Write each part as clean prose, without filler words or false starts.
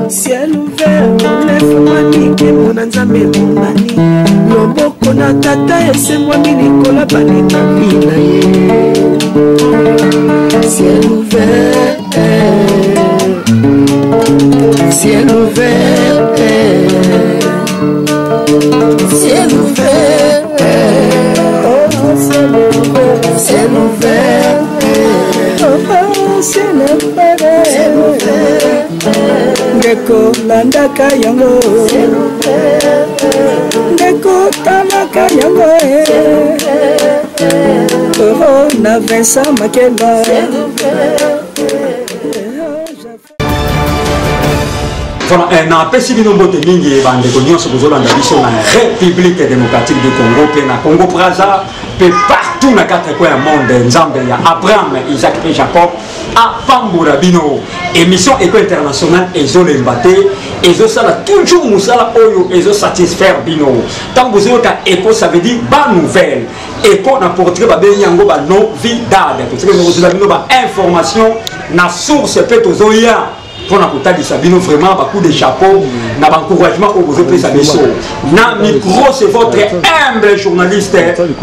Ciel ouvert olefungwami nkembo na nzambe emonani loboko na tata esembwami likolo ya balingami na ye ciel ouvert ciel ouvert ciel ouvert oh, ciel ouvert ciel ouvert oh, ciel ouvert ciel ouvert ndeko landaka yango ndeko talaka yango oh, na Vincent Makela. Voilà, eh, napesi bino mbote mingi bandeko nyonso bozolanda biso na République démocratique du Congo mpe na Congo Brazza mpe partout na quatre coins ya monde. Nzambe ya Abraham, Isaac mpe Jacob apambola bino. Émission Eco International ezolemba te, ezosala toujours mosala oyo ezosatisfaire bino. Ntango bozoyoka Eco, ça veut dire ba nouvelle. Eco na portugais babengi yango ba novidade. Totikali kozela bino ba information na source mpe tozoya mpona kotalisa bino vraiment ba coup de chapeau na ba encouragement oyo bozopesa biso. Na micro, c'est votre humble journaliste,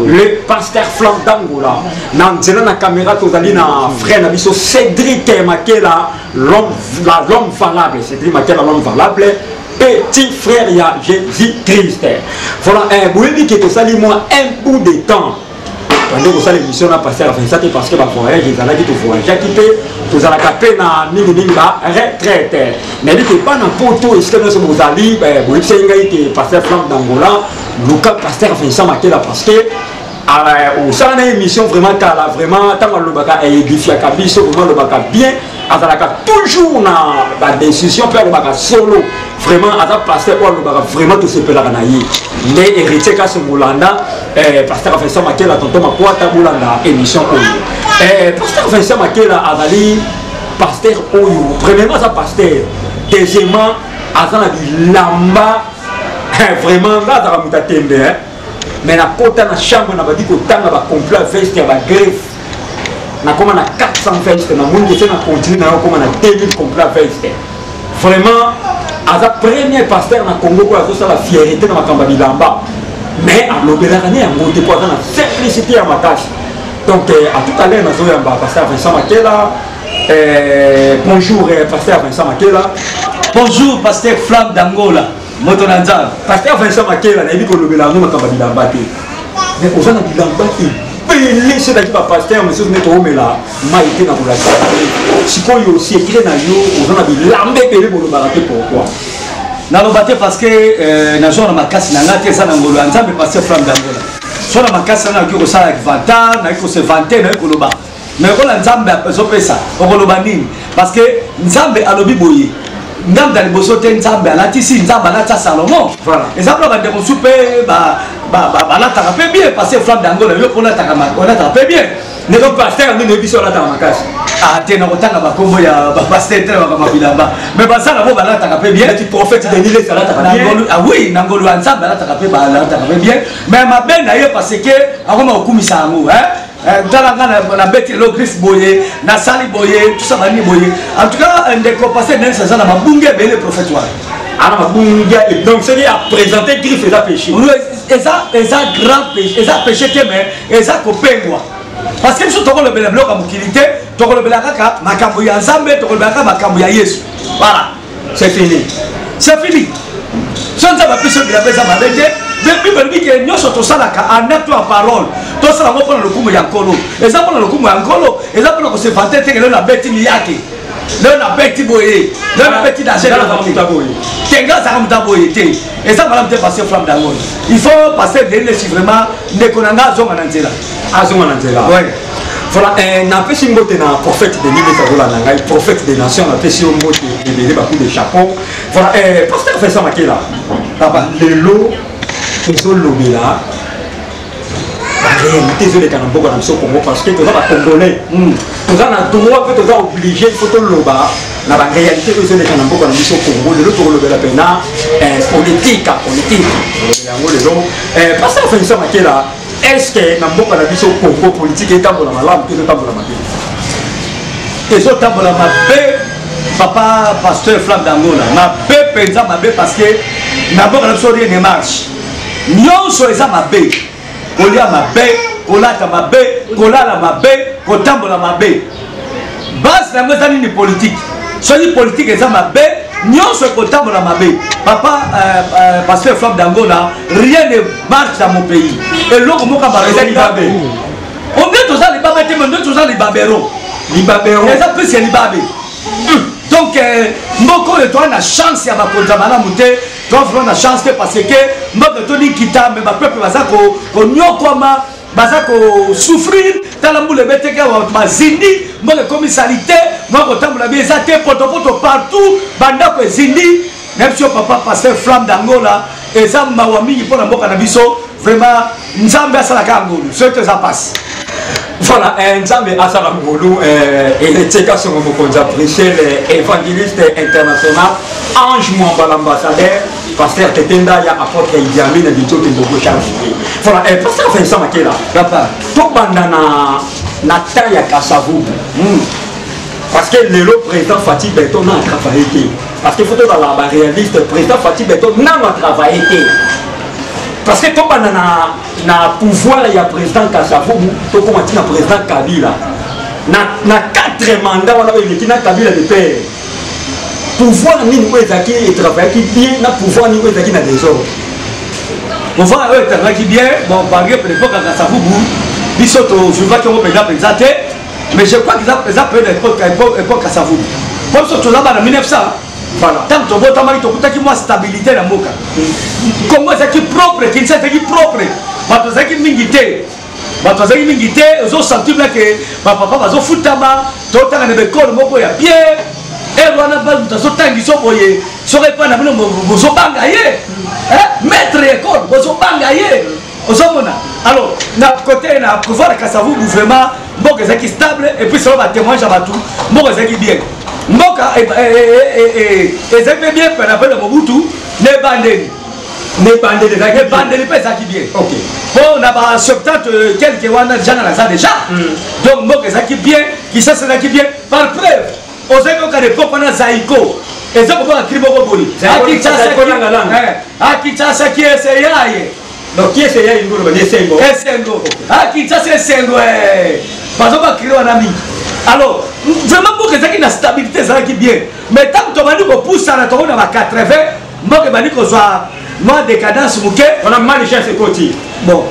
le pasteur Flam d'Angola. Na nzela na caméra tozali na frère na biso Cédric Makela, l'homme valable. Cédric Makela, l'homme valable, petit frère ya Jésus Christ. Voilà, eh, boyebi ke tosali mwa un bout de temps bande kosala émission na pasteur Vincent te parce que bavoyage ezalaki, tovoyageaki mpe tozalaka mpe na mingimingi ba retraite. Nayebi ke bana poto esika nyonso bozali, boyebisaki ngai ke pasteur Flam d'Angola, luka pasteur Vincent Makela parce que osala na émission vraiment kala. Vraiment, ntango alobaka édifiaka biso vraiment, alobaka bien, azalaka toujours na badécision mpe alobaka solo. Vraiment, aza pasteur oyo alobaka vraiment, tosepelaka na ye. Nde Héritier Kasi Molanda, pasteur Vincent Makela, tonton Makwata, bolanda émission oyo. Pasteur Vincent Makela azali pasteur oyo, premièrement aza pasteur, deuxièmement aza na bilamba. Vraiment, nga azalaka moto atembe, mais nakota na chambre na bandi kotanga bacomplet veste ya bagreffe, nakoma na 400 veste. Namoni kese na continue na yo, okoma na 2000 complet veste. Vraiment, aza premier pasteur na Congo oyo azosala fierté na makambo ya bilamba, mais alobelaka ne yango te mpo aza na simplicité ya makasi. Donc à tout à l'heure nazoyamba pasteur Vincent Makela. Bonjour pasteur Vincent Makela. Bonjour pasteur Flam d'Angola, moto na Nzambe. Pasteur Vincent Makela, nayebi kolobela yango makambo ya bilamba te, mais oza na bilamba ebele. Soki bapasteur mosusu nde toomela mai te na kolakisa te. Sikoyo secret na yo, oza na bilamba ebele, bolobaka te, pourquoi? Naloba te parce que nazwa na makasi na ngai te, eza na ngolo ya Nzambe. Pasteur Flam d'Angola, so na makasi wana nakoki kosala vantard, nakoki kose vanter, nakoki koloba, mais lokola Nzambe azopesa, okoloba nini? Parce que Nzambe alobi boye, ngambo ya liboso te, Nzambe alatisi, Nzambe alatisa Salomon. Eza mpona bandeko mosusu mpe balataka mpe bien. Parce que Flam d'Angola, yo mpo olataka mpe bien. Ndeko pasteur nini oyebi so alataka makasi? Ah te, na kotanga bakombo ya bapasteur te na makambo ya bilamba, mais baza na bo balataka mpe bien. Neti prophète Denis Lessie alataka bien. Ah oui, na ngolu ya Nzambe alataka mpe, balataka mpe bien, mais mabe na ye parce que akoma kokumisa yango. Tala nga nabeti lelo griffe boye, nasali boye, tusa banini boye. En tout cas, ndeko pasteur Denis aza na mabunge ebele, prophète wana. Ana mabunge, donc soki aprésente griffe eza péché? Eza grand péché, eza péché te, mais eza kopengwa, parce que biso tokolobela biloko ya mokili te, tokolobela kaka makambo ya Nzambe, tokolobela kaka makambo ya Yesu. Voilà. C'est fini. C'est fini. So Nzambe apesi yo bilamba, eza mabe te. Bible elobi ke nyonso tosalaka en acte en parole, tosala yango mpona lokumu ya Nkolo. Eza mpona lokumu ya Nkolo, eza mpona kose vanter te. Lelo nabeti miyake, lelo nabeti boye, lelo nabeti danger te. Nga azalaka moto aboye te, eza malamu te. Pasteur Flam d'Angola, il faut pasteur Denis Lessie vraiment, ndeko na nga, azonga na nzela. Azonga na nzela. Voilà, napesi mbote na prophète Denis Lessie, azolanda ngai, prophète des nations, napesi yo mbote ebele, bacoup de chapeau. Voilà, pasteur Vincent Makela. Papa. Lelo tozolobela baréalité ezoleka na mboka na biso Congo, parce que toza bacongolais, toza na droit mpe toza obligé, il faut toloba na baréalité oyo ezoleka na mboka na biso Congo. Lelo tokolobela mpena politique, politique tolobela yango lelo. Pasteur Vincent Makela. Est ce que na mboka na biso Congo politique etambola malamu to ezotambola mabe? Ezotambola mabe, papa pasteur Flamme d'Angola, mabe mpenza mabe, parce que na mboka na biso rien ne marche, nyonso eza mabe. Kolia mabe, kolata mabe, kolala mabe, kotambola mabe. Base na yango eza nini? Politike. Soki politike eza mabe, nyonso ekotambola mabe. Papa pasteur Flamme d'Angola, rien ne marche dans mon pays. Eloko moko eza libabe. Onde toza libabe te, mais nde toza libabero. Libabero eza plus ya libabe. Donc mboka oyo toa na chance ya bakonzi ya malamu te, toa vraiment na chance te, parce que mboka etoni nkita, mais bapeuple baza konyokwama, baza kosouffrir. Tala mbula ebeteki awa, bato bazindi, mboka ekomi saleté, mwa kotambola bi eza te, potopoto partout, bandako ezindi. Na biso, papa pasteur Flamme d'Angola, eza mawa mingi mpo na mboka na biso. Vraiment, Nzambe asalaka ngolu, soki toza pasi. Voilà, Nzambe asala ngolu. Héritier Kasongo, mokonzi ya Bruxelles, évangéliste international, Ange Mwamba l'ambassadeur, pasteur Tetenda ya apôtre Idi Amin na Binzoki Mboko Charles. Voilà, pasteur Vincent Makela. Papa. Tobanda na temps ya Kasavubu. Parce que lelo président Fatshi Béton n'a travaillé te. Parce que faut tozala ba réaliste, président Fatshi Béton n'a travaillé te. Parce que tobanda na pouvoir ya président Kasavubu, tokoma ntina président Kabila. Na 4 mandats wana oyo eleki na Kabila de père. Pouvoir nini oyo ezalaki etravaillaki bien, na pouvoir nini oyo ezalaki na désordre? Pouvoir oyo etravaillaki bien, bon, malgré l'époque ya Kasavubu, biso tovivaki yango mpenza mpenza te, mais je crois que eza période époque Kasavubu. Po biso toza bana 1900. Voilà. Ntango tobotamaki, tokutaki mwa stabilité na mboka. Congo ezalaki propre, Kinshasa ezalaki propre, bato bazalaki mingi te, bato bazalaki mingi te. Ozosentir bien ke bapapa bazofutama, totanga na baekole moko ya bien. Ere wana moto azotangisa boye, soki epai na bino bozobanga ye, maître école bozobanga ye, ozomona. Alors na côté na pouvoir ya Kasavubu, vraiment mboka ezalaki stable. Et puis solo batémoignage ya bato, mboka ezalaki bien, mboka ezalaki mpe bien pena mpe na Mobutu na ebandeli. Na ebandeli. Ebandeli mpe ezalaki bien. Po na ba 70 quelque wana déjà nga naza déjà. Donc mboka ezalaki bien, Kinshasa ezalaki bien. Par preuve, ozalaki koyoka na époque wana Zaiko eza koboka cri moko boye: "A Kinshasa kiese yaye." Donc kiese yaye ngolo bani esengo. Esengo, a Kinshasa esengo, bazo bacri wana mingi. Alors vraiment mboka ezalaki na stabilité, ezalaki bien. Mais ntango tobandi kopusana, tokomi na ba 80, mboka ebandi kozwa mwa décadence moke. Wana malchance ekoti. Bon,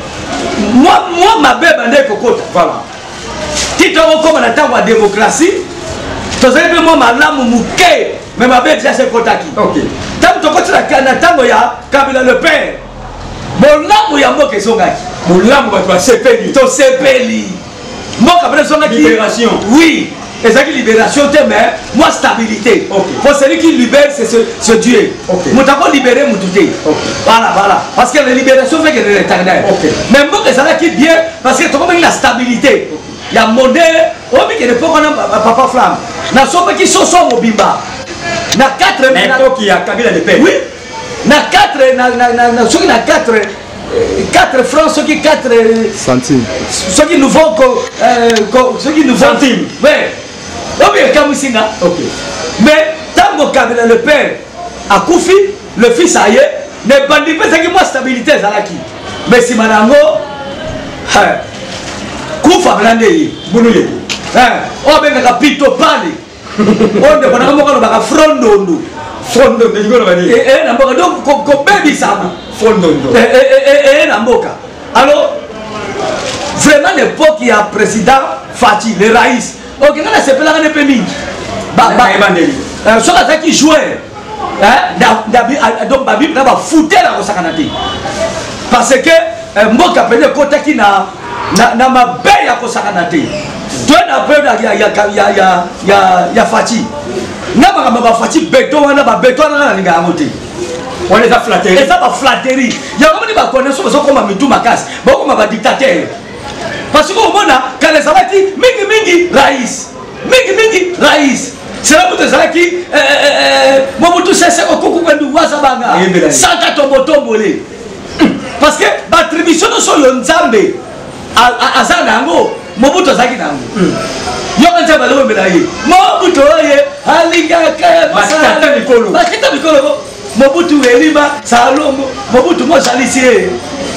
mwa mabe ebandi ekokota. Voilà. Ti tokokóma na ntango ya démocratie, tozali mpe mwa malamu moke, mais mabe déjà ekotaki. Ntango tokoti na ntango ya Kabila le père, bolamu ya mboka ezongaki. Bolamu, bato basepeli. Tosepeli, mboka mpena ezongaki. Libération. Oui, ezalaki libération te, mais mwa stabilité. Po celui qui libère, c'est ce Dieu. Moto akolibérer motu te. Voilà, parce que la libération fait que de l'Éternel. Mais mboka ezalaki bien parce que tokomaki na stabilité ya modèle oyo mikende. Mpo wana, papa Flamme, nasombaki soso mobimba na 4 Na époque ya Kabila le père? Oui, na 4 na soki na 4 francs, soki 4 centime. Soki nouveau soki nouveau Centime. Ouais, oyo ekamwisi nga. Mais ntango Kabila le père akufi, le fils aye na ebandi mpe ezalaki mwa stabilité ezalaki, mais nsima na yango kufa mpena nde ye. Bunu leko. Oyo abengaka pito pale, oyo ndeko nanga moko alobaka frondondo. Frondondo elingi oloba nini? Eye na mboka, donc kobebisama. Frondondo. Eye na mboka. Alors vraiment l'époque ya président Fatshi le raïs, ok, nga nasepelaka ne mpe mingi. Ebandeli. Soki azalaki joueur, donc babible na bafutela kosakana te, parce que mboka pene ekotaki na mabe ya kosakana te. Toye na période ya Fatshi, na makambo ya baFatshi Béton wana, babeton wana nga nalinga yango te. Wana eza flatterie. Eza baflatterie. Yango moni bakonneso bazokoma mitu makasi, bakoma badictateur, parce que omona kala ezalaki mingimingi rais, mingimingi rais sela moto ezalaki Mobutu Sese Okuku Kwendu Wazabanga Santa Tombotombole. Parce que baattribution nyonso oyo Nzambe aza na yango, Mobutu azalaki na yango. Yoka Nzambe azobomela ye Mobutu oye alingaka Batata mikolo. Batata mikolo. Mobutu elima Salongo, Mobutu mozalisi ye,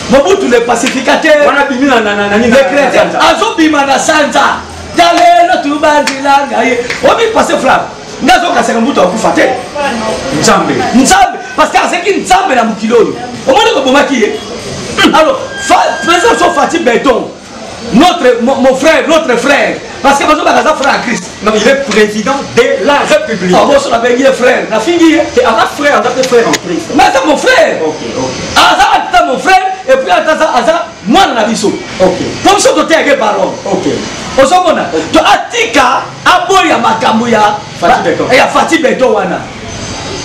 Mobutu le pacificateur. Wana bimi na na na nini? Le chrétien azobima na sanza talelo tubandila ngai obi passe flamme. Nga azokasaka Mobutu akufa te. Nzambe. Nzambe, parce que azalaki Nzambe na mokili oyo. Omoni kobomaki ye. Alors président so Fatshi Béton, notre mon frère, notre frère, parce que bazobaka aza frère en Christ. Non, il est président de la République. Ah, boso nabengi ye frère, nafingi ye. Te aza frère, aza mpe frère en Christ. Mais aza mon frère. Ok, ok. Aza ata mon frère et puis ata aza mwana na biso. Ok. Po biso toteyake parole. Ok. Ozomona to atika aboya makambo ya Fatshi Béton. Ya Fatshi Béton wana,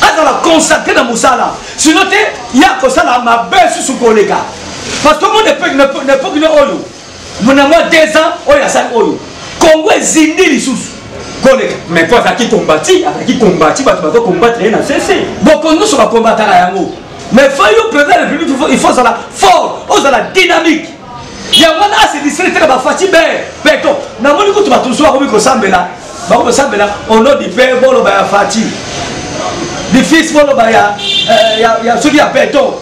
azala consacré na mosala, sinon te ya kosala mabe susu koleka. Parce que omona époque ne oyo mona mwa 2 ans oyo asali oyo, Congo ezindi lisusu koleka. Mais po azalaki kombati, azalaki kombati, bato bazokombattre ye na cc. Boko nyonso bakombataka yango, mais faut yo président de la République, il faut ozala fort, ozala dynamique. Yango wana ase distrait te na baFatshi be Béton. Namoni kutu bato mosusu bakomi kosambela, bakomi kosambela au nom du Père, boloba ya Fatshi, du Fils, boloba ya soki ya Béton.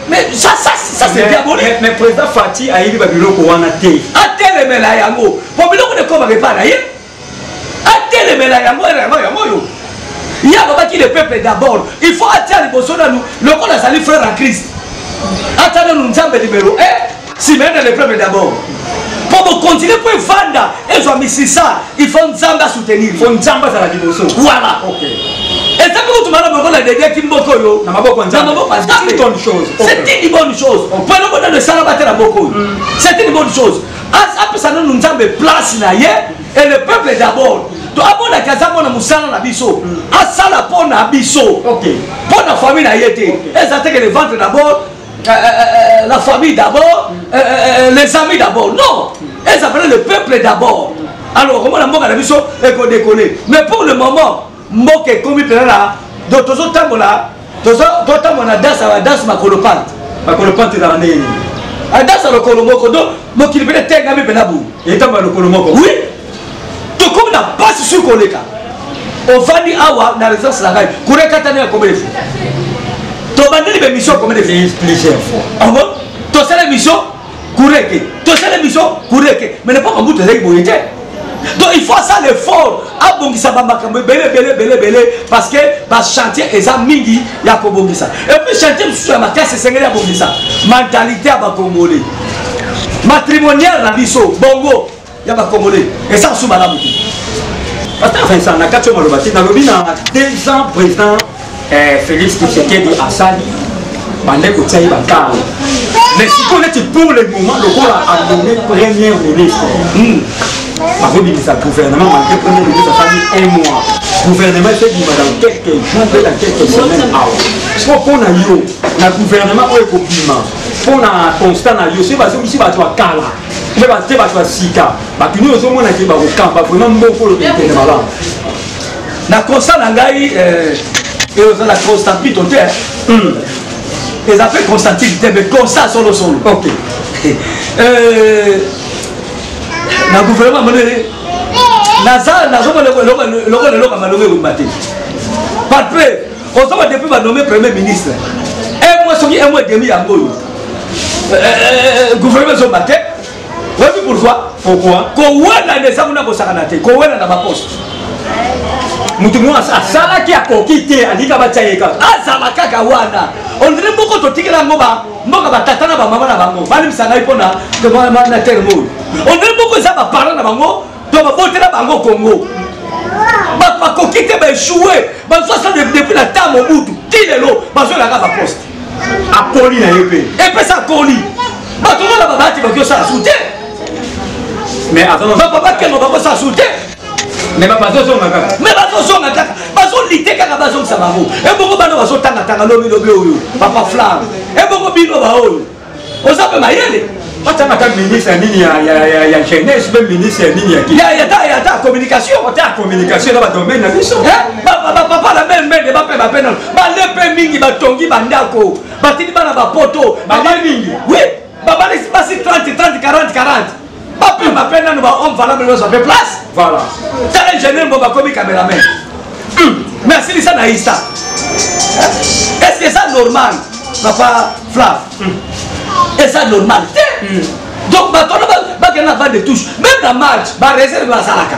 Mais ça c'est diabolique. Mais président Fatshi ayebi babiloko wana te. Atelemela yango, po biloko nekomaka epai na ye. Atelemela yango, yango yango oyo ye alobaki, le peuple d'abord. Il faut atia liboso nanu, lokola azali frère en Christ, atia nanu Nzambe numéro 1, nsima ye na le peuple d'abord, mpo bokontinue, mpo evanda, ezwa misisa. Il faut Nzambe asoutenir. Faut Nzambe azala liboso. Voilà. Ok. Eza mpe kutu malamu lokola dediaki mboka oyo na maboko ya na Nzambe. maboko ya Nzambe. C'est une bonne chose. C'est une bonne chose, mpo eloko nano esalama te na mboka oyo. C'est une bonne chose. Apesa nanu Nzambe place na ye et le peuple d'abord. To amonaki aza mona mosala na biso, asala mpo na biso, mpo na famille na ye te. Eza te que le ventre d'abord, la famille d'abord, les amis d'abord. Non, eza pene le peuple d'abord. Alors komona mboka na biso ekodécoller. Mais pour le moment mboka ekomi mpena na, donc tozotambola, totambola na danse ya danse makolo pante. Makolo pante ezala ndenge nini? Adanse ya lokolo moko. Donc mokili mpena etengami mpena boye. Etambola lokolo moko. Oui, tokomi na mpasi soki koleka. Ovandi awa na résidence na ngai, courant ekatani ya combien de fois? Tobandeli baémission combien de fois? Plusieurs fois. Ah bon, tosala émission, courant eke, tosala émission, courant eke. Mais nepoka Mobutu ezalaki boye te. Donc il faut asala effort, abongisa bamakambo ebele ebele ebele ebele, parce que bachantier eza mingi ya kobongisa. Et puis chantier mosusu ya makasi esengeli abongisa, mentalité ya bacongolais, matrimoniale na biso, bongo ya bacongolais eza mosusu malamu te. Pasteur Vincent, na kati oyo maloba te, nalobi na 2 ans président Félix Tshisekedi asali, bande kotia ye bakalo. Mais sikoyo neti pour le moment lokola anommé premier ministre, bazobimisa gouvernement, malgré premier ministre asali un mois, gouvernement efebima dans quelques jours mpe dans quelques semaines awa. So mpo na yo, na gouvernement oyo ekobima, mpo na constat na yo, soki bazongisi bato ya kala mpe te bato ya sika, bato nini ozomona ke bakokamba vraiment mboka oyo ekende malamu? Na constat na ngai, ezala constant pito te, eza mpe Constantine te, mais constat solosolo. Na gouvernement monene naza nazomona eloko eloko malongo ekobima te. Par preuve, ozoma depuis banommé premier ministre, un mois soki un mois et demi yango oyo, gouvernement ezomba te. Oyebi pourquoi? Pourquoi? Kowelana eza kuna, kosakana te, kowela na baposte. Motu moko asalaki, akoki te, alika batia ye kaka. Azala kaka wana. Ondire moko totikela yango mboka batata na bamama na bango. Balimisa ngai mpona na terme oyo. Ondire moko eza baparent na bango to babotela bango Congo. Bato bakoki te, baéchoué, bazwa sa depuis na ta Mobutu ti lelo, bazwelaka baposte. Akoli na ye mpe. Epesa akoli, bato wana babati bakoki osala su te. Mais aza Bapapa Kengo bakosala su te. Mais bazozonga kaka. Mais bazozonga kaka, bazolite kaka, bazongisa bango. Ebongo bana bazotangatanga lobi lobi oyo, papa Flamme, ebongo bino baoyo oza mpe mayele. Batianga ata ministre ya nini, ya jeunesse, mpe ministre ya nini, ya ata communication. Côté ya communication eza badomaine na biso. Bapapa na meme mbende bapema mpe nano, bale mpe mingi, batongi bandako, batindi bana bapoto. Balie mingi. Oui, babalisi basi 30 30 40 40, bapema mpe nano, bahomme valable nyonso mpe place. Voilà. Tala ingénieur mbo bakomi cameraman, mais asilisa na isa. Est ce que eza normal, papa Flav? Eza normal te. Donc bato wana bakende na banc de touche, même na match bareserve bazalaka,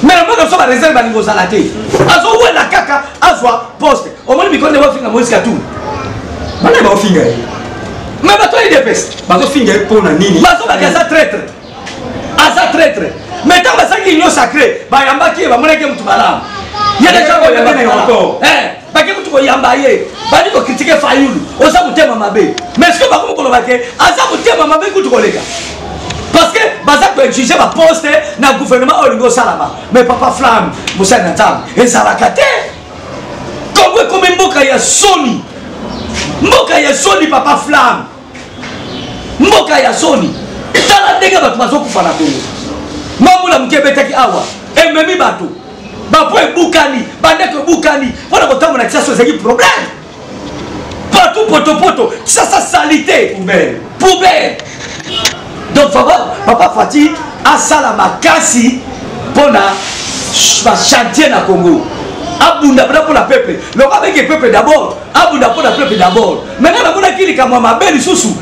mais na mboka biso bareserve balingi ozala te, azowela kaka azwa poste. Omoni mikolo nde bafinga Moïse Katumbi. Bana baofinga ye. Mais bato ya UDPS. Bazofinga ye mpo na nini? Bazobaka aza traître, aza traître. Mais ntango basalaki union sacré, bayambaki ye, bamonaki ye motu malamu, ye deja koyamba na aéroport. Bake kutu koyamba ye, bandi kocritiquer Fayulu, oza motema mabe. Mais soki bakomi koloba ke aza motema mabe kutu koleka, parce que baza koexige baposte na gouvernement oyo olingi osalama. Mais papa Flamme, mosali na Nzambe, ezalaka te. Kongo ekomi mboka ya soni, mboka ya soni, papa Flamme, mboka ya soni. Tala ndenge bato bazokufa na Kongo. Mamula moke ebetaki awa, ememi bato, bapo ebukani, bandeko ebukani. Mpona kotambola Kisasa ezalaki problème, partout potopoto, Kisasa salité. Poubelle. Poubelle. Donc papa Fati asala makasi mpona bachantier na Congo, abunda mpona peuple. Loko abeki peuple d'abord, abunda mpona peuple d'abord. Maintenant namonaki likambo ya mabe lisusu,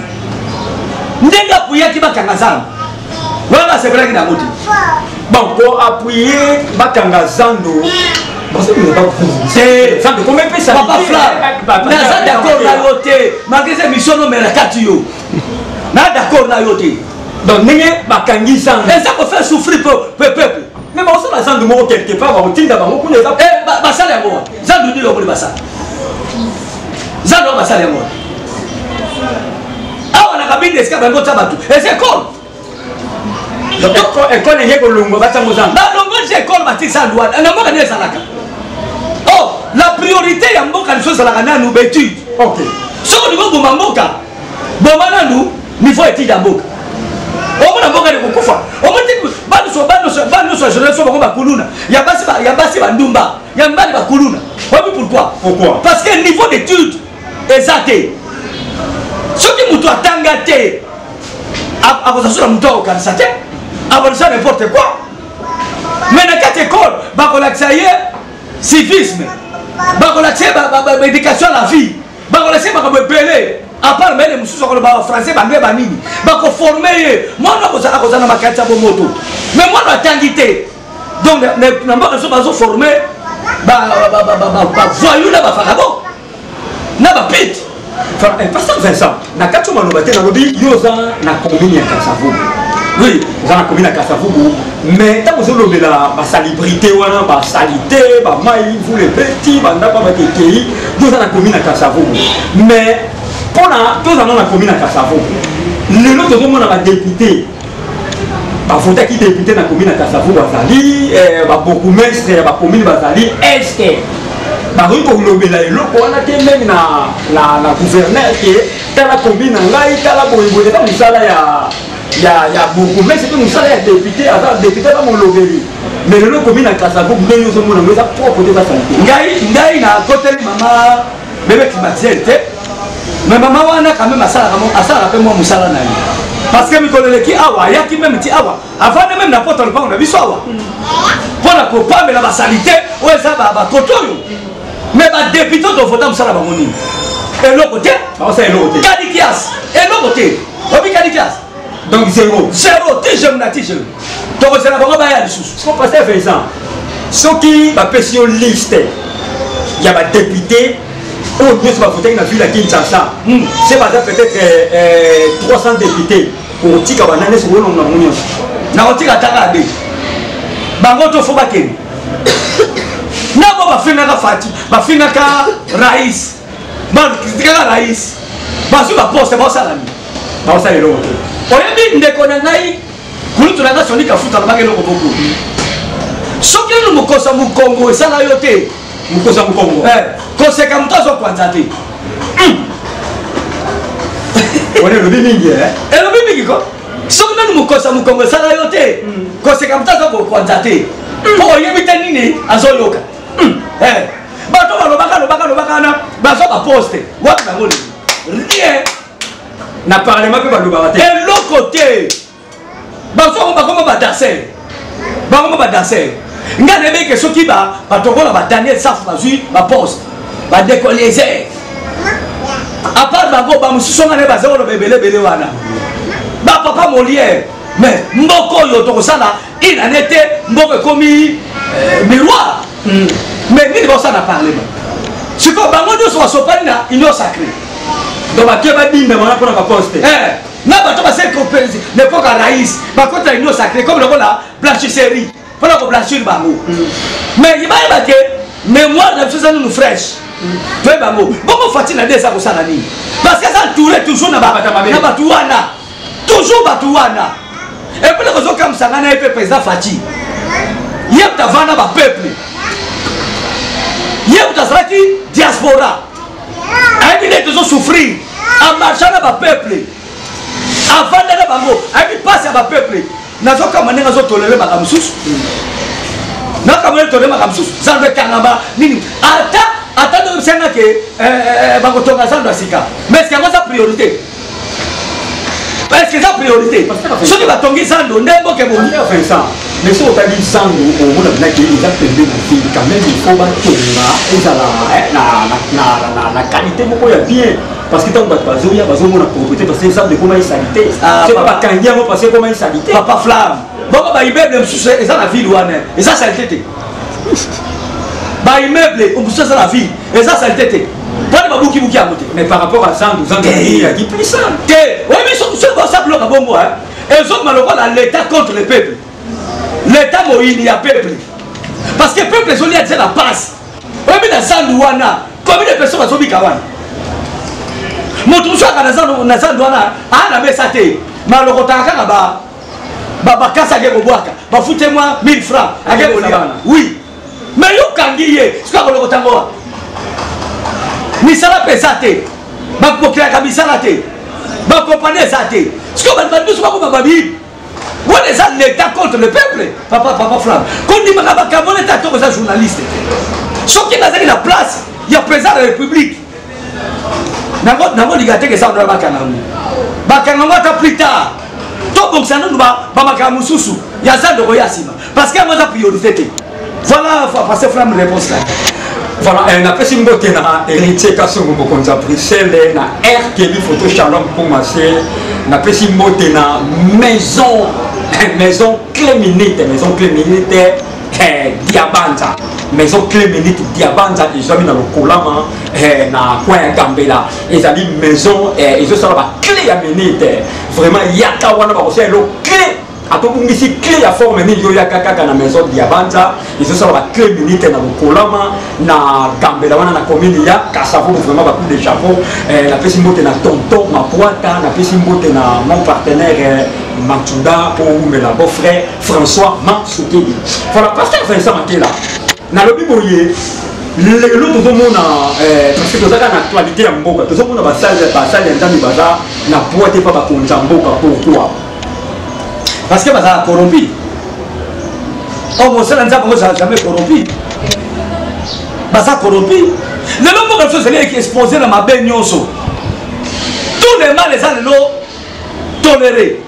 ndenge apuyaki bakanga zando wana, basepelaki nango te. Bon, ko appuyer bakanga zando. Te. Zando koma epesa. Papa Fla, naza d'accord na yo te, malgré eza émission nomela kati yo, na d'accord na yo te. Donc ndenge bakangi zando eza kofaire souffrir peuple. Mais bakosala zando moko quelque part, bakotinda bango kuna, eza Basala yango wana zando nini? Omoni basala zando wana, basala yango wana awa na Kabinde, esika bango tia bato, eza ekole. Ekole eye kolongwa, batiango zando. Balongo ti ekole, bati zando wana. Na mboka nini ezalaka? Oh, la priorité ya mboka liso ezalaka nanu baétude. Soki olingi oboma mboka, boma nanu niveau étude ya mboka. Omona mboka ekokufa. Omoni banyonso ya génération bango bakuluna ya basi, ya basi bandumba, ya mibali bakuluna. Oyebi pourquoi? Pourquoi? Parce que niveau d'étude eza te. Soki moto atanga te, akozala so na moto akokanisa te, akolisa n'importe quoi. Mais na kati école bakolakisa ye civisme, bakolakisa ye baéducation à la vie, bakolakisa ye makambo ebele à part mayele mosusu, akoloba bafrançais, banglais, banini, bakoforme ye. Mwana akozala na makanisi ya bomoto. Mais mwana atangi te, donc na mboka so bazoforme bavoyou na bafarabo na bapite. Pasteur Vincent, na kati oyo maloba te, nalobi yo oza na commune ya Kasavubu. Oui. Oza na commune ya Kasavubu, mais ntango ozolobela basalubrité wana, basaleté, bamai mvula ebeti, bandako bakekei, yo oza na commune ya Kasavubu. Mais mpona tozala na commune ya Kasavubu, lelo tozomona badéputé bavotaki député na commune ya Kasavubu bazali, babourgmestre ya bacommune bazali, est bakoki kolobela eloko wana te, même na gouverneur ke tala commune na ngai, tala boyeboye. Eza mosala ya bourgmestre mpe mosala ya député. Aza député, aza molobeli. Mais lelo commune ya Kasavubu, ndenge ozomona ngo, eza propre te, eza saleté. Ngai nakoteli mama bebe climatiseur te, mais mama wana quand même asalaka mpe mwa mosala na ye, parce que mikolo eleki awa ayaki même ti awa, avandi même na poto lopango na biso awa mpona kopamela basaleté oyo eza bakoto oyo. Mais badéputé tovota, mosala bango nini? Eloko te. Bakosala eloko te. Kadikias, eloko te. Obi kadikias. Donc zéro. Zéro, ti jeune na ti jeune, tokozela bango baya lisusu. Siko pasteur Vincent, soki bapesi yo liste ya badéputé oyo nyonso bavotaki na ville ya Kinshasa, se baza peut-être 300 députés, okotika banani? Ese oyolonga bango nyonso? Nakotika taka abe bango to fo bakende nabo. Bafingaka Fati, bafingaka rais, bakritikaka rais, bazwi baposte, baosala nini? Bakosala eloko te. Oyebi, ndeko na ngai, kulutu na ngai Soni Kafuta alobaki eloko moko: soki nanu mokosa mokongo esala yo te. Mokosa mokongo. Koseka moto azokwanza te. Wana elobi mingi. Elobi mingi ko. Soki nanu mokosi ya mokongo esala yo te, koseka moto aza kokwanza te, mpo oyebi te nini azoyoka. Eh, bato balobaka lobaka lobaka wana bazwa baposte wapi bango lelo? Rien. Na parlement mpe balobaka te. Eloko te. Bazwa bakoma badanser, bakoma badanser. Ngai nayebi ke soki batokola ba Daniel Safu bazwi baposte, bandeko Eliezer, à part bango bamosusu nga naye baza koloba ebele ebele wana, bapapa Molière. Mais mboka oyo tokosala une année te, mboka ekomi miroir. Mais nini baosala na parlement sikoyo? Bango nyonso basopani na Union sacrée. Donc bato badinda wana mpona baposte. Na bato basali l'époque ya raïs bakota Union sacrée comme lokola blanchisserie mpona koblanchir bango. Mais bayeba ke mémoire na biso eza nanu fraîche, toyeba yango. Bongo Fatshi na nde eza kosala nini? Parce que eza entouré toujours na bato wana, toujours bato wana. Et puis kozokamwisa ngai na ye mpe, président Fatshi ye moto avanda bapeuple, ye moto azalaki diaspora, ayebi nde tozosouffrir, amarcha na bapeuple, avanda na bango, ayebi mpasi ya bapeuple. Nazokama ndenge azotolere makambo mosusu, nakamona tolere makambo mosusu. Zando ekangama nini, ata ata ndoyebisanga ke bakotonga zando ya sika, mais ce yango eza priorité? Est-ce que eza priorité? Soki batongi zando nde mboka ebongi? Vincent, mais soki otali zando, omona binaki eza pembe na ville. Quand même il faut batonga ezala na qualité moko ya bien, parce que ntango bato bazoya bazomona propriété, parce que zando ekoma esalité, soki bakangi yango parce que ekoma esalité. Papa Flamme, bongo baimmeuble mosusu eza na ville wana eza salité te? Baimmeuble mosusu eza na ville eza salité te? Mpona babukibuki yango te. Mais par rapport à zando, zando eyaki plus simple te. Oyebi, soki bosala biloko bongo, ezokoma lokola l'État contre le peuple, l'État moyini ya peuple, parce que peuple ezolia tia na pasi. Oyebi, na zandu wana combien de personnes bazobika wana? Moto mosusu aka na zandu wana aa na mesa te, malokotaka kaka bakasi, ake kobwaka, bafute mwa 1000 francs, ake kolia. Oui, mais yo okangi ye, soki akolokota ngo wa misala mpe eza te, bakokelaka misala te, bakompani eza te. Sikoyo bato banyonso bakoma babibi wana, eza l'État contre le peuple. Papa, papa Flam, kondimaka makambo wana ete atoko eza journaliste te. Soki nazali na place ya président de la République, nakolinga teke eza wana bakanga yango, bakanga yango ata plus tard. Tobongisa nanu bamakambo mosusu ya zando koya nsima, parce que yango eza priorité te. Voilà, pasteur Flam, réponse là. Voilà, napesi mbote na Héritier Kasongo, mokonzi ya Bruxelles, na RKB Photo Shalom Kumase. Napesi mbote na maison Clé Minute, maison Clé Minute Diabanza, maison Clé Minute Diabanza ezwami na Lokolama, na coin ya Gambela. Ezali maison ezosala baclé ya minute. Vraiment, yaka wana, bakosala elo clé. Atobungisi clé ya forme nini, yo yaka kaka na maison Diabanza, ezosala baclé minute na Lokolama, na Gambela wana, na commune ya Kasavubu. Vraiment, bacoup de chapeau. Napesi mbote na tonton Mapwata, napesi mbote na mon partenaire Matunda po umela, beau frère François Masukeli. Voilà, pasteur Vincent Makela, nalobi boye, lelo tozomona, parce que tozaka na actualité ya mboka, tozomona basali ya Nzambe baza na poids te mpa bakonza mboka. Pourquoi? Parce que bazala corrompu. Oyo mosala Nzambe yango ezala jamais corrompu, baza corrompu. Lelo mboka biso ezali exposé na mabe nyonso, tous les mal eza lelo toléré.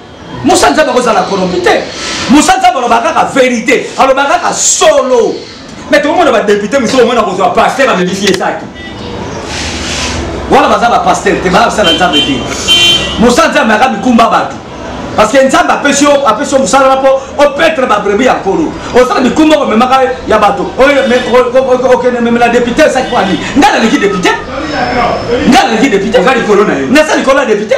Mosala Nzambe akozala corrompu te. Mosala Nzambe alobaka kaka vérité, alobaka kaka solo. Mais tokomona badéputé mosusu, omona kozwa pasteur amemisi ye saki. Wana baza bapasteur te, baza basala Nzambe te. Mosala Nzambe aka mikumba bato, parce que Nzambe apesi yo, apesi yo mosala wana mpo opetre babrebi ya Nkolo. Osala mikumba komemaka ya bato, okende memela député esaki mpo ani? Ngai naleki député, ngai naleki député. Oza likolo na ye. Naza likolo ya député.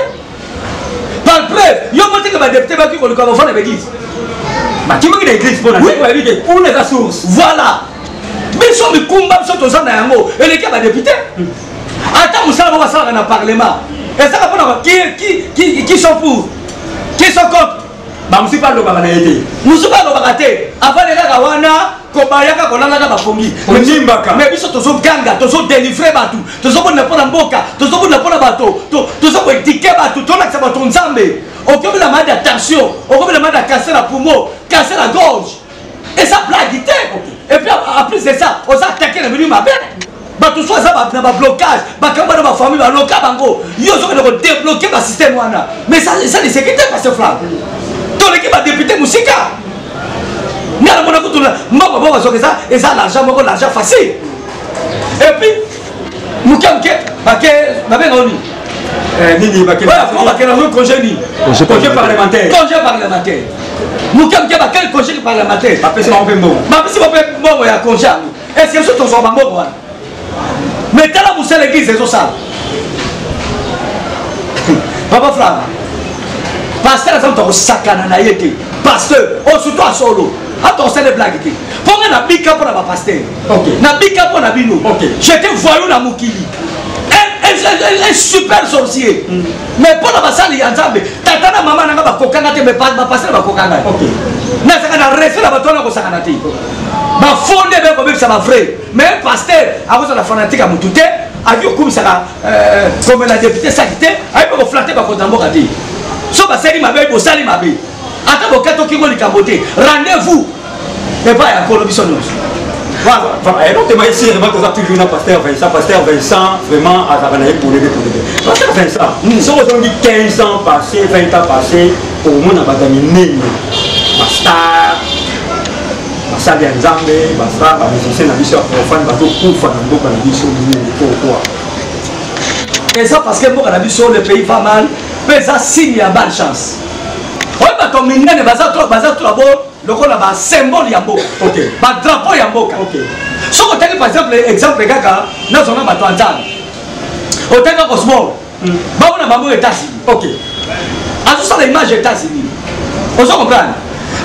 Par preuve, yo moteke badéputé baki koluka bafanda baeglise. Bakimaki na église mpona bayebi ke kuna eza source. Voilà, biso mikumba biso toza na yango eleki ya badéputé. Ata mosala moko basalaka na parlement ezaka mpona qui sont pour, qui sont contre. Bamosusu mpe alobaka na ye te. Mosusu alobaka te, avandi kaka wana. Kobayaka kolalaka bapongi. Onimbaka. Mais biso tozoganga, tozodelivre bato, tozobunda mpo na mboka, tozobunda mpo na bato, tozokoedike bato, tolakisa bato Nzambe. Okomi na maladi ya tension, okomi na maladi ya cancer ya poumon, cancer ya gorge. Eza blague te. Et puis en plus de ça, oza attaqué na minu mabe. Bato so aza na bablocage, bakamba na bafamille baloka bango, yo ozokende kodébloke basystème wana. Mais eza liseki te, pasteur Flamme. Toleki badepute mosika. Nga namona kutu mbongo bongo soki eza eza l'argent moko, l'argent facile. Et puis moke moke bake babenga oni nini bakende yango congé nini? Congé parlementaire. Congé parlementaire. Moke moke bakende congé parlementaire. Bapesi bango mpe mbongo. Bapesi bango mpe mbongo ya congé yango. Est ce que biso tozwa bambongo wana? Mais tala mosala église ezosala. Papa Flamme, pasteur aza moto akosakana na ye te. Pasteur oyo surtout asolo ata osala blague te. Mpo nga nabika mpo na bapasteur, nabika mpo na bino. J'étais voyou na mokili, un super sorcier. Mais mpo na basali ya Nzambe, tata na mama nanga bakokanga te, mais bapasteur bakokanga. Nazalaka na respect na bato wana, kosakana te. Bafonde be kobebisa bavrai. Mais pasteur akozala fanatique ya motu te, akoki kokumisaka komela député saki te, ayebi koflate bakonzi ya mboka te. So basali mabe, bosali mabe, ata bokatoki likambo te. Rendez-vous epai ya Nkolo, biso nyonso. Voilà, et donc, ici, vraiment, toza toujours na pasteur Vincent. Pasteur Vincent, vraiment, azalaka na ye polele polele. Pasteur Vincent, soki ozongi 15 ans passé, 20 ans passé, omona bato ya minene, bastar, basali ya Nzambe, bastar, bamusicien na biso ya profane bazokufa na mboka na biso minene. Pourquoi? Eza parce que mboka na biso, le pays va mal, mpe eza signe ya bonne chance. Oyo bato minene baza trop, baza trop bo lokola basymbole ya mboka, badrapeau ya mboka. Soki otangi par exemple, exemple kaka nazona bato ya Nzambe, otangi Cosmol, bamona bango États-Unis, azosala image États-Unis, ozo comprendre?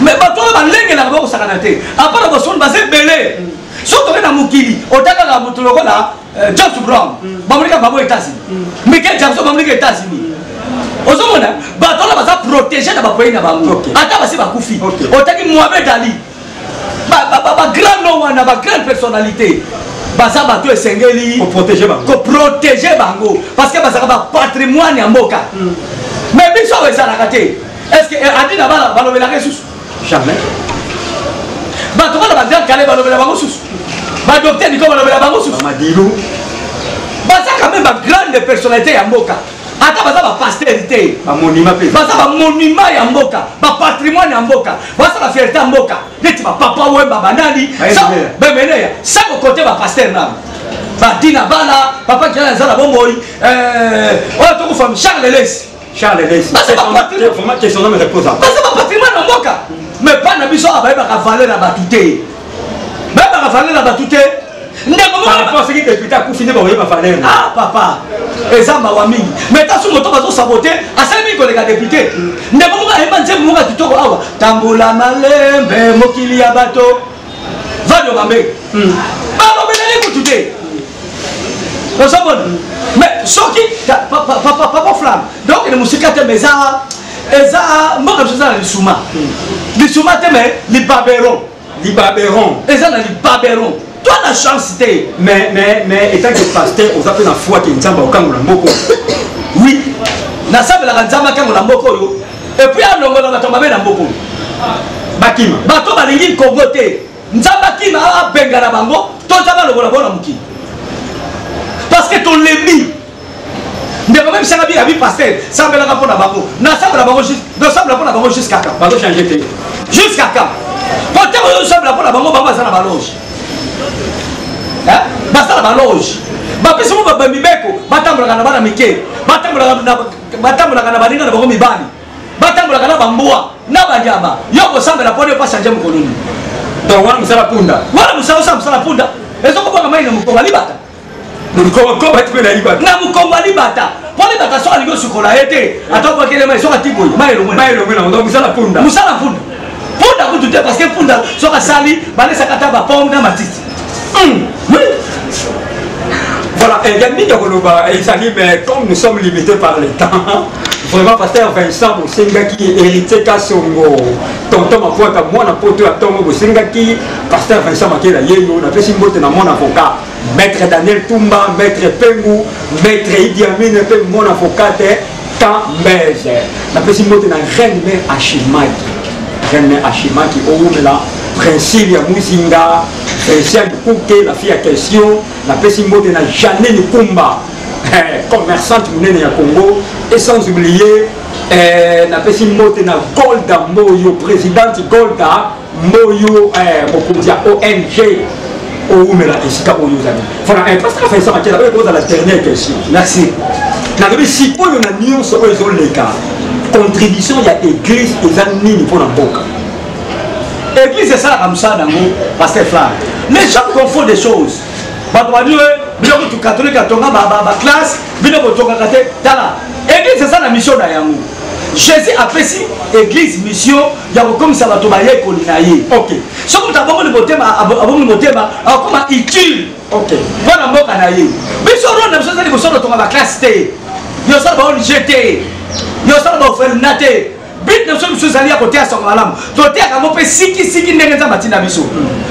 Mais bato oyo balengelaka bakosakana te. Apart bosoni, baza ebele. Soki toke na mokili, otakaka moto lokola James Brown, bamonika bango États-Unis. Michael Jackson, bamonika États-Unis. Ozomona bato wana baza protégé na bapays na bango, ata basi bakufi. Otaki Mohamed Ali, bagrand nom wana, bagrande personnalité, baza bato esengeli koprotege bango parce que bazalaka bapatrimoine ya mboka. Mais biso awa ezalaka te. Est ce que adi na bana balobelaka lisusu? Jamais. Bato wana, bagrand kale, balobela bango susu? Badocteur Niko, balobela bango susu? Madilu. Baza quand même bagrande personnalité ya mboka, ata baza bapasteur te. Bamonima mpe. Baza bamonima ya mboka, bapatrimoine ya mboka, basala fierté ya mboka, neti bapapa Wemba, banani, bemeneya. Sango kote bapasteur nano badina bana papa Kiala aza na bomoi oyo tokufa, Charles Lesi. Charles Lesi. Baza bapatrimoine ya mboka. Mais mpa na biso awa, bayebaka valeur ya bato te, bayebaka valeur ya bato te. Ndeko soki député akufi nde bakoyeba valeur. Ah papa, eza mawa mingi. Mais tasu moto bazosabote asali mingi koleka député. Ndeko moko ayemba nzembo moko ya kitoko awa: "Tambola malembe, mokili ya bato vado bambe." Balobeleli kutu te, ozomona? Mais soki papa Flamme, donc ne mosika te. Mais eza mboka biso eza na lisuma, lisuma te, mais libaberon. Libaberon. Eza na libaberon, toi na chance te. Mais étant que pasteur, oza mpe na foi ke Nzambe akokangola mboka? Oui, nasambelaka Nzambe akangola mboka oyo, et puis alongola bato mabe na mboka oyo. Bakima. Bato balingi Kongo te, Nzambe akima, abengana bango, to Nzambe alongola bango na mokili, parce que tolembi. Ndeko mebisaka bi abi: "Pasteur, sambelaka mpo na bango." Nasambela bango, nosambela mpo na bango jusqu'à quand? Bazochange te. Jusqu'à quand? Po ntango oyo osambela mpo na bango, bango baza na baloge, baza na baloge, bapesi mo bamibeko, batambolaka na bana mike, batambolaka na baninga na bango mibali, batambolaka na bambwa na banyama. Yo kosambela mpo pa change mokolo nini? Donc wana mosala punda. Wana mosala, osala mosala punda, ezokobwaka mai na mokongo alibata. Na Na mokongo alibata, mpo libata soki alingi osukola ye te, ata obwakele mai, soki ati boye, mai elongwe. Mai elongwe nango. Donc mosala punda. Mosala punda, punda kutu te, parce que punda soki asali, balesaka ata bapombe na matiti. Oui. Voilà, il y a mingi ya koloba ezali, mais comme nous sommes limités par le temps. Vraiment, pasteur Vincent bosengaki, Héritier Kasongo, tonton Mafuata, mwana poto ya tongo bosengaki, pasteur Vincent Makela yeyo, napesi mbote na mon avocat, maître Daniel Tumba, maître Pengu, maître Idi Amin, mpe mon avocat Kambeze. Napesi mbote na reine mère Ashimaki. Reine mère Ashimaki, owumela, Princile ya Muzinga, Vincent Kuke, la fille à question, napesi mbote na Janine Kumba. Commerçante monene ya Congo, et sans oublier napesi mbote na Golda Mboyo, présidente Golda Mboyo, mokonzi ya ONG oumela esika oyo ozali. Voilà, pasteur Vincent Makela, oyo ekozala dernière question. Merci. Nalobi sikoyo na nyonso oyo ezoleka, contribution ya église eza nini mpona mboka? Église esalaka mosala nango, pasteur Flamme. Les gens confondent des choses. Bato badi bino kutu catholique atonga baclasse, bino botongaka te. Tala, église eza na mission na yango. Jésus apesi église mission ya kokomisa bato bayekoli na ye. Soki moto abongoli motema, abongoli motema, akokoma utile. Mpo na mboka na ye. Biso rôle na biso eza liboso totonga baclasse te, yosala ba ONG te, yosala ba orphelinat te. But na biso biso ezali ya koteya sango malamu. Toteyaka yango mpe sikisiki ndenge Nzambe atinda biso.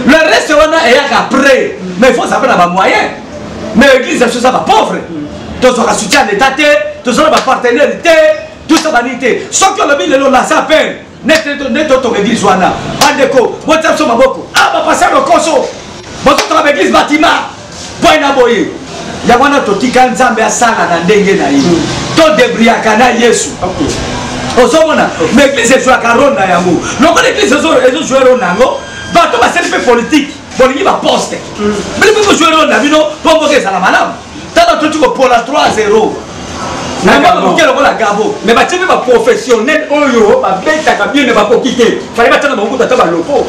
Le reste wana eyaka après, mais il faut ozala mpe na bamoyen. Mais église na biso eza bapauvre, tozwaka soutien ya l'état te, tozala bapartenaire te, tout ça banini te. Soki olobi lelo lasa appel nete otonga église wana, bandeko botia biso maboko, bapasa lokoso, bozotonga baeglise bâtiment boye na boye. Yango wana totika Nzambe asala na ndenge na ye, todebriaka na Yesu. Ozomona, mais église ezwaka rôle na yango. Lokola église ezojouer rôle na yango, bato basali mpe politique, bolingi baposte, bino mpe bojouer rôle na bino mpo mboka ezala malamu. Tala toti kopola 3-0 na mboka moke lokola Gabo. Mais batie mpe baprofessionnel oyo babetaka bien, mais bakoki te. Fallait batia na bango kutu ata baloko.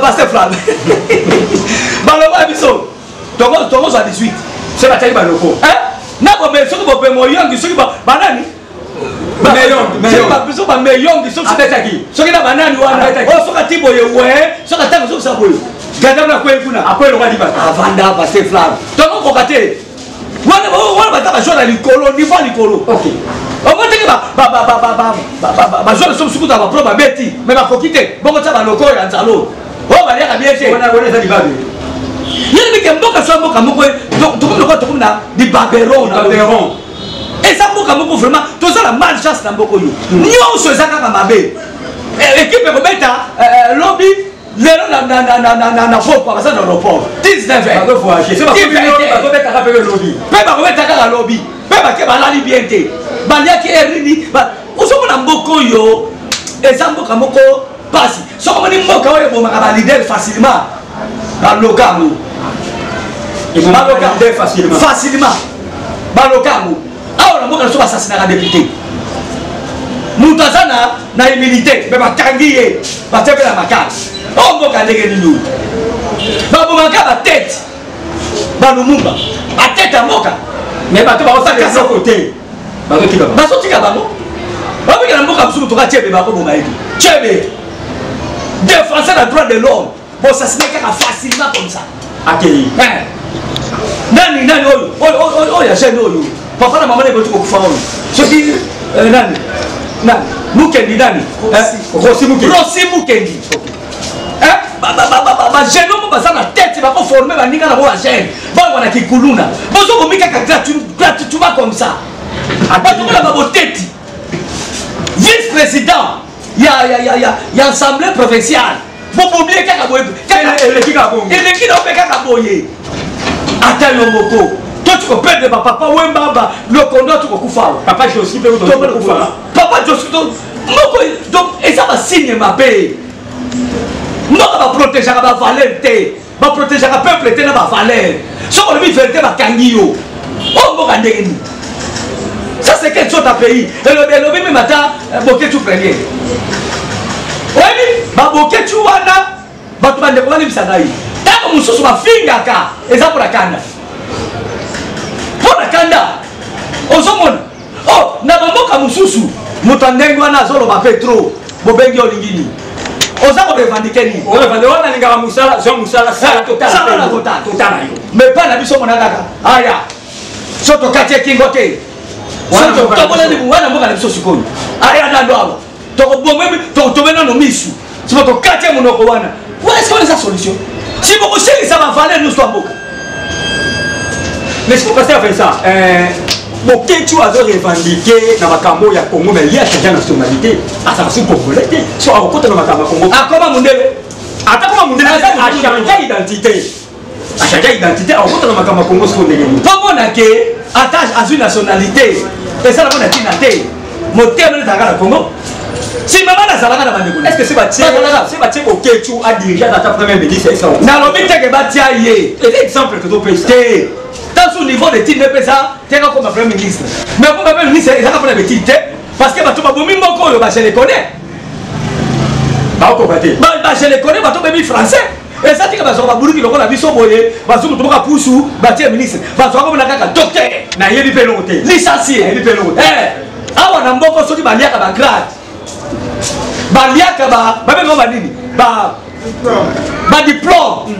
Pasteur Flamme, baloba biso tokozwa 18. Se batiaki baloko. Na bobe, soki bobe moyongi, soki banani? Biso bameyongi, soki na banani wana, oyo soki ati boye we, soki atanga sokisa boye, gada na kwei kuna. Akwei lokola libata. Avanda, Pasteur Flamme. Tokokoka te. Wana wana baza ba joueur na likolo, niveau ya likolo. Omoni ndenge ba joueur soki mosusu kuta ba pro babeti, mais bakoki te. Bongo tia baloko ya nzalo oyo baliaka bien te. Wana wana eza libabe. Yeli mike mboka so mboka moko, tokomi lokola tokomi na libaberon na Libaberon. Eza mboka moko vraiment toza na malchance na mboka oyo. Nyonso eza kaka mabe. Équipe ekobeta lobi lelo na pokwa baza na aéroport 19 heures. Bazo voyager. Soki bakomi lobi, bazobeta kaka mpe lobi. Mpe bakobeta kaka lobi. Mpe bake balali bien te. Baliaki heure nini? Ozomona mboka oyo eza mboka moko pasi. Soki omoni mboka oyo ebomaka ba leader facilement, baloka yango. Ebomaka Baloka. leader facilement. Facilement. Baloka yango. Awa na mboka na biso basasinaka député. Moto aza na humilité, mais bakangi ye, batie mpe na makala. Oyo mboka ndenge nini oyo? Babomaka ba tête, ba Lumumba, ba tête ya mboka. Mais bato bakosala Bakasa. eloko te. Bazotika bango. Bazotika bango. Babika na mboka mosusu toka Tchebe bakoboma ye te. Tchebe, défenseur des droits de l'homme, bosasine kaka facilement comme ça. Akei. Nani, nani oyo? Oyo, oyo, oyo, oyo ya jeune oyo. Papa na mama na ye boti kokufa oyo. Soki nani? Nani? Mukendi nani? Rossi. Rossi Mukendi. Rossi Mukendi. Ba jeune oyo baza na tête, bako former baninga na bango ba jeune. Bango na kikuluna. Bozo komi kaka gratuitement comme ça. Bato mpona ba boteti. Vice-président ya assemblée provinciale. Bobomie kaka boye, kaka Eleki kaka bongo. Eleki na yo mpe kaka boye. Ata yo moko. To tu ko perdre ba papa Wemba, ba Lokondo, tu ko kufa awa. Papa Josi mpe To to ko kufa. Papa Josi to moko, donc eza ba signe mabe. Mboka ba protégeaka ba valeur te. Ba protégeaka peuple te na ba valeur. Soki olobi vérité bakangi yo. Oyo mboka ndenge nini? Ça c'est quelle sorte de pays? Elobi, elobi même ata Boketshu premier. Oyebi ba Boketshu wana bato bandeko balebisa ngai. Ntango mosusu bafingaka eza mpona kanda. Mpona kanda. Ozomona? Oh, na bamboka mosusu moto ya ndenge wana azoloba pe trop. Bobengi olingi nini? Oza ko revendiquer nini? Oyo revendiquer wana alingaka mosala, zwa mosala, sala totala. Sala na totala. Totala yo. Mais pas na biso mona kaka. Aya. So tokati ekingo te. Tobolani wana mboka na biso sikoyo, aya nano awa, tokobomemi, tokotobe nano misu, siko tokati ya monoko wana. Wana sikoyo eza solution si bokosilisa bavaleur nyonso ya mboka. Mais siko pasteur Vincent, Boketshu azo revendiquer na makambo ya Congo, mais ye achange nationalité, azala su congolais te. So akokota na makambo ya Congo? Akoma mondele. Ata koma mondele, achange identité, achange identité, akokota na makambo ya Congo siko ndenge nini? Mpo mona ke ata azwi nationalité, esalako na ntina te. Motema ezalaka na Congo. Si mama nazalaka na bandeko. Est ce que se batie, se batie Boketshu adirige, ata premier ministre, esa? Nalobi teke batia ye. Eza exemple tozopesa. Te, tant niveau de tine mpe eza tenga koma premier ministre, mais koma premier ministre ezaka mpona betile te, parce que bato babomi moko oyo, ba je les connais. Baokoka te. Ba je les connais. Bato bebi français eza tika, bazwaka babuluki lokola biso boye, bazwi moto moko pusu, batie ministre, bazwaka komona kaka docteur. Nayebi mpe eloko te. Licencié. Nayebi mpe eloko te. Awa na mboko, soki baliaka bagrade, baliaka, babenga banini, badiplôme,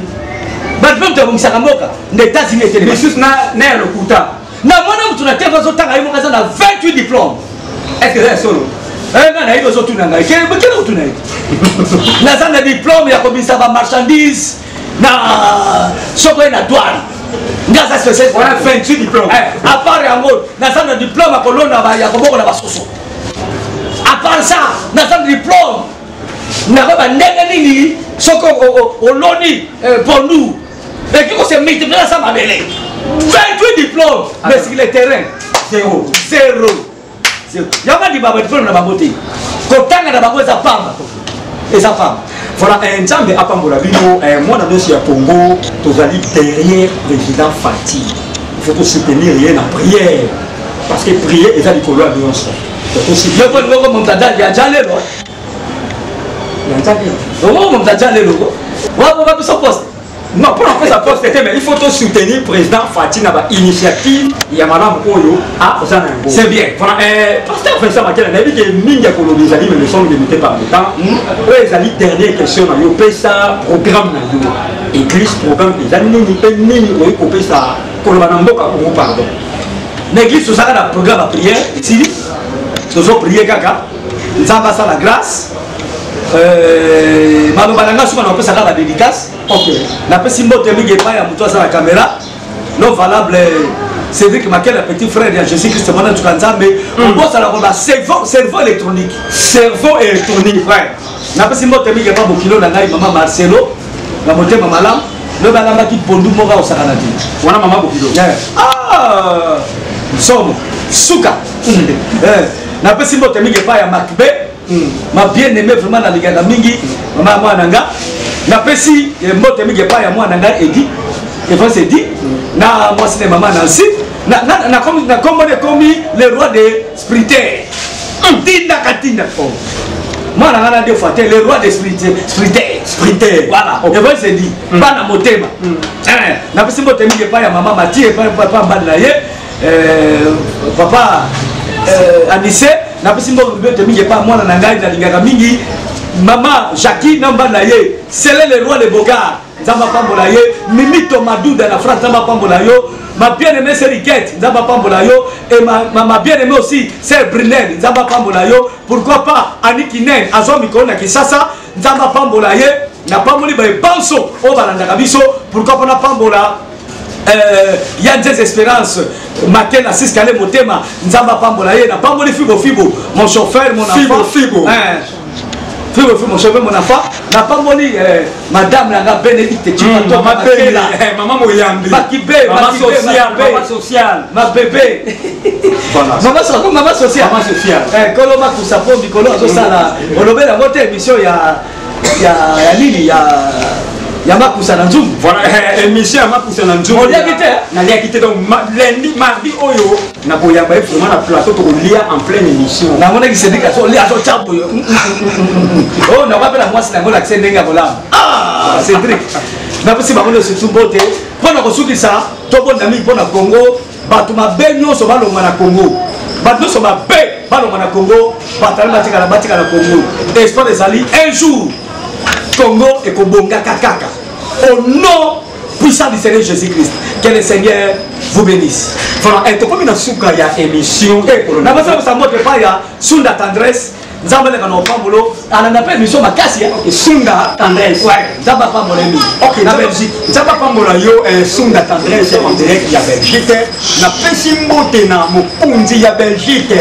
badiplôme, tobongisaka mboka na États-Unis etelema. Misusu na ya lokuta. Namona motu na tv azotanga, ye moko aza na 28 diplôme. Est ce que eza ya solo? Nga nayebi, ozotuna ngai, kende kotuna ye. Naza na diplôme ya kobimisa bamarchandise na soko ye na douane, nga aza spécialiste. Wana 28 diplôme. À part yango, naza na diplôme ya kolona, ya kobokola basoso. À part ça, naza na diplôme nakoyeba ndenge nini soki oloni pondu eki kose multiplier na sa mabele. 28 diplôme, mais sur le terrain, zéro. Zéro. Yango andima badiplôme na bango te, kotanga na bango eza pamba, eza pamba. Voilà, Nzambe apambola bino. Mwana nyonso ya Congo, tozali derrière président Fati. Il faut tosoutenir ye na prière, parce que prière eza likolo ya nyonso. Yoko loko moto ya ja lelo. Ya Nzambe. Oko moto aja lelo wapo babiso poste. Non, pour napesa poste te, mais il faut tosoutenir président Fati na bainitiative ya malamu oyo aza na yango. C'est bien. Voilà, pasteur Vincent Makela, nayebi ke mingi ya koloba ezali, mais nous sommes limités par le temps. Oyo ezali dernière question na yo: pesa programme na yo église, programme eza nini, mpe nini oyi kopesa koloba na mboka Kongo, pardon? Na église tozalaka na programme ya prière, esili, tozoprie kaka Nzambe asala grâce. Maloba na ngai suka na kopesaka badédicace. Napesi mbote mingi epai ya moto aza na caméra non valable, Cédric Makela, petit frère ya Jésus Christ mwana ntuka Nzambe. Obosala koloba cerveau électronique. Cerveau électronique. Ouais. Napesi mbote mingi epa bokilo na ngai, mama Marcelo, na motema malamu, lobi alambaki pondu moko akosakana te. Wana mama bokilo. Ah, somo suka. Napesi mbote mingi epai ya Makbe, ma bien aimé, vraiment nalingaka mingi mama ya mwana nga. Napesi mbote mingi epai ya mwana ngai Edi Evance, Edi na mwasi na mama Nancy. Na kombo ekomi le roi de sprinter, tindaka tinda mwana nga na deux fois te, le roi de sprinter, sprinter. Sprinter. Voilà, Evance Edi, bana motema. Napesi mbote mingi epai ya mama Matie, epai papa mbali na ye, papa Anise. Napesi mbote mingi epai mwana na ngai nalingaka mingi, mama Jacqui na mbali na ye Sele, le roi le bogard, Nzambe apambola ye. Mimito Maduda na France, Nzambe apambola yo. Ma bien-aimée Seriquette, Nzambe apambola yo. Et ma bien-aimée aussi sœur Brunel, Nzambe apambola yo. Pourquoi pas Annie Kinen, azwa mikolo na Kinshasa, Nzambe apambola ye. Napamboli baebanso oyo balandaka biso. Pourquoi pas napambola ya Nzeze Espérance Makela Siskale, motema, Nzambe apambola ye. Napamboli Fibo Fibo, mon chauffeur, mon Fibo enfant. Fibo. Fibo Fibo, mon chauffeur, mon enfant. Napamboli madame nanga Bénédicte. Mama Bene, mama Moyambi. Makibe. Mama Makibe, social. Makibe. Mama social. Ma bébé. Voilà. Mama, mama social. Mama social. Kolo makusa po mikolo azosala, olobela yango te, émission ya nini, ya makusa na nzungu. Voilà, émission ya makusa na nzungu. Oliaki te? Naliaki te. Donc lundi, mardi oyo nakoyamba ye vraiment na plateau, tokolia en pleine émission. Namonaki Cédrik azolia, azotya boye oyo nakoya mpe na mwasi nango lakise ndenge ya kolamba. Ah, Cédrik, napesi bango nyonso surtout mbote. Mpo na kosukisa, tobonda mingi mpo na Congo. Bato mabe nyonso balongwa na Congo, bato nyonso mabe balongwa na Congo, bato batikala, batikala Congo. Espoir ezali, un jour Congo ekobongaka kaka au nom. puissant du Seigneur Jésus-Christ. Que le Seigneur vous bénisse. Voilà, et tokomi na suka ya émission. Na basa kosa mbote epai ya Sunda Tendresse. Nzambe aleka na opambolo alanda mpe émission makasi. Sunda Tendresse. Ouais, Nzambe apambola ye mingi. Ok, na Belgique. Nzambe apambola yo Sunda Tendresse en direct ya Belgique. Napesi mbote na mokonzi ya Belgique,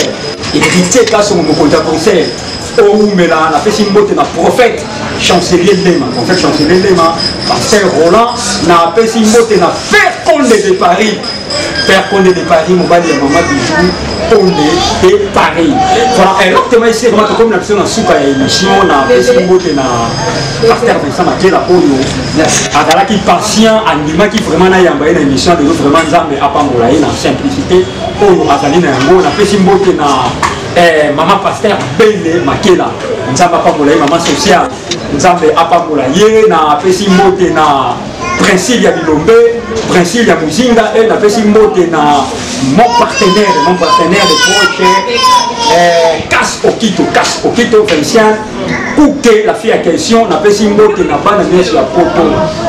Héritier Kasongo, mokonzi ya Bruxelles. Oumela, napesi mbote na prophète chancelier Lema, prophète chancelier Lema, pasteur Roland, napesi mbote na Père Condé de Paris. Père Condé de Paris, mobali ya mama Bijou Condé de Paris. Voilà, alors tema ici vraiment tokomi na biso na suka ya émission. Napesi mbote na pasteur Vincent Makela oyo azalaki patient, andimaki vraiment nayamba ye na émission lelo. Vraiment Nzambe apambola ye na simplicité oyo azali na yango. Napesi mbote na mama pasteur Bene Makela, Nzambe apambola ye, mama sociale, Nzambe apambola ye. Napesi mbote na Principe ya Bilombe, Principe ya Muzinga, e napesi mbote na mon partenaire de proche, Kas Okito, Kas Okito, Vincent Kouke, la fille à question. Napesi mbote na bana nyonso ya Poto,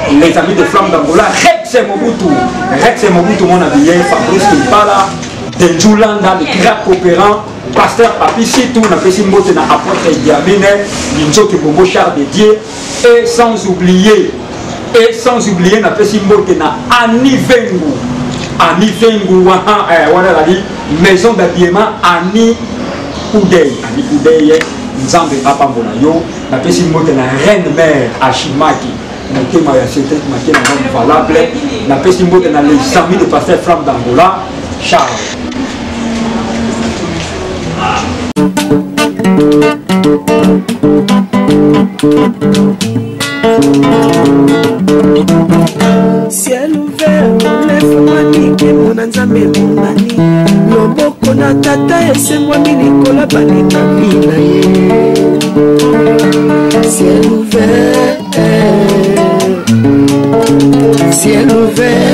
les amis de Flamme d'Angola, Rex Mobutu, Rex Mobutu, mon habillé, Fabrice Kimpala, Denjulanda, le grand coopérant, pasteur Papi Sitou. Napesi mbote na apôtre Diamine Linzoki Bongo, Char de Dieu, et sans oublier napesi mbote na Ani Vengu, Ani Vengu wana ezali maison d'habillement Ani Oudey, Ani Oudey, Nzambe apambola yo. Napesi mbote na reine mère Ashimaki, motema ya Cédric Makela, homme valable. Napesi mbote na les amis de pasteur Flamme d'Angola. Charles. Ciel ouvert olefungwami, nkembo na Nzambe emonani, loboko na Tata esengwami likolo balingami na ye. Ciel ouvert, ciel ouvert.